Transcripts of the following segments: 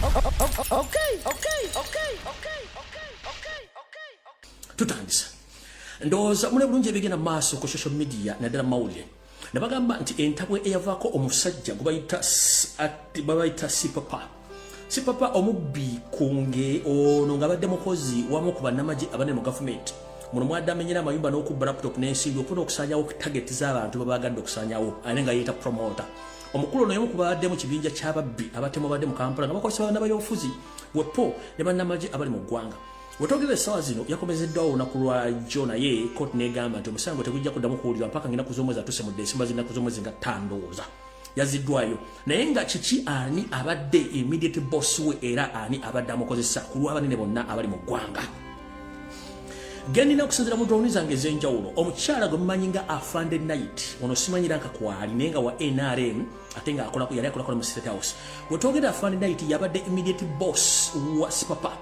Okay. Tutandisa. Ndowooza mule bulungi ebigenda maaso ku social media, naddala mawulire, ne bagamba nti entabwe eyavaako omusajja gwe babayita Sipapa. Sipapa omubbi kunge ono ng'abadde mukozi wamu ku bannamagye abanene mu gavumenti. Muno mwadde amenyera amayumba n'okubba laptop n'ensimbi okufuna okusaanyawo target z'abantu babagadde okusaanyawo, ate nga yeeyita promoter. Omukulu ono y'omu ku babadde mu kibinja ky'ababbi abatemu babadde mu Kampala nga bakozesa bannabyobufuzi wepo ne bannamagye abali mu ggwanga. Wetwogera essaawa zino, yakomezeddwawo olunaku lwajjo, naye kooti n'egamba nti omusango tegujja kuddamu kuwulirwa mpaka ng'ennaku z'omwezi atuuse mu Desemba, z'ennaku z'omwezi nga 5 ndowooza yaziddwayo. Naye nga kiki? Ani abadde immediate boss we era ani abadde amukozesa ku lw'abanene bonna abali mu ggwanga? Gendina okusinzira mu drone zange ez'enjawulo, omukyala gwe mumanyi nga Afande Night ono, simanyira nka kwali, naye nga wa NRM, ate nga akola, yali akola mu State House. Wetwogera, Afande Night yabadde immediate boss wa Sipapa,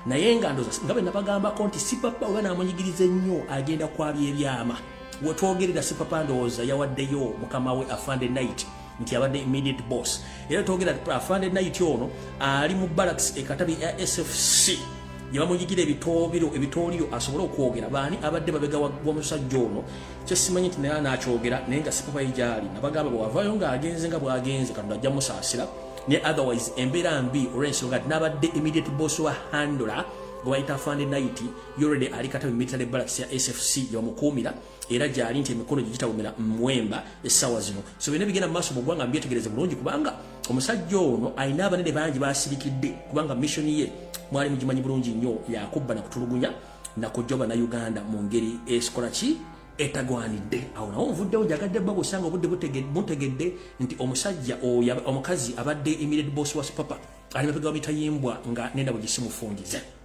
naye nga ndoza nga bwe nabagambako nti Sipapa oba namunyigiriza ennyo agenda kwabya ebyama. Wetwogerera, Sipapa ndowooza yawaddeyo mukama we Afande Night nti abadde immediate boss. Era twogera, Afande Night ono ali mu barracks ekatabi ya SFC gye bamunyigira ebitoobiro, ebitooliro, asobole okwogera baani abadde babega w'omusajja ono. Kyesimanyi nti naye anakyogera, naye nga Sipapa ye gyali. Nabagamba bwe wavaayo ng'agenze nga bw'agenze, Katonda ajja musaasira, ne otherwise embeera mbi, olw'ensonga nti n'abadde immediate boss wa handler gwe bayita Afande Night already ali Katabi military barracks ya SFC gye bamukuumira, era gyali nti emikono gye gitawumira mwemba essaawa zino. So byonna bigenda mu maaso mu ggwanga mbyetegereze bulungi, kubanga omusajja ono alina abanene bangi basirikidde, kubanga mission ye mwali mugimanyi bulungi nnyo, yakubba nakutulugunya nakujja bannayuganda mu ngeri esikola ki etagwanidde. Awo nawo nvuddewo, njagadde bba busanga obudde mutegedde nti omusajja oyo, omukazi abadde immediate boss wa Sipapa ali mabega wa mitayimbwa nga nenda bwe gisimufungize.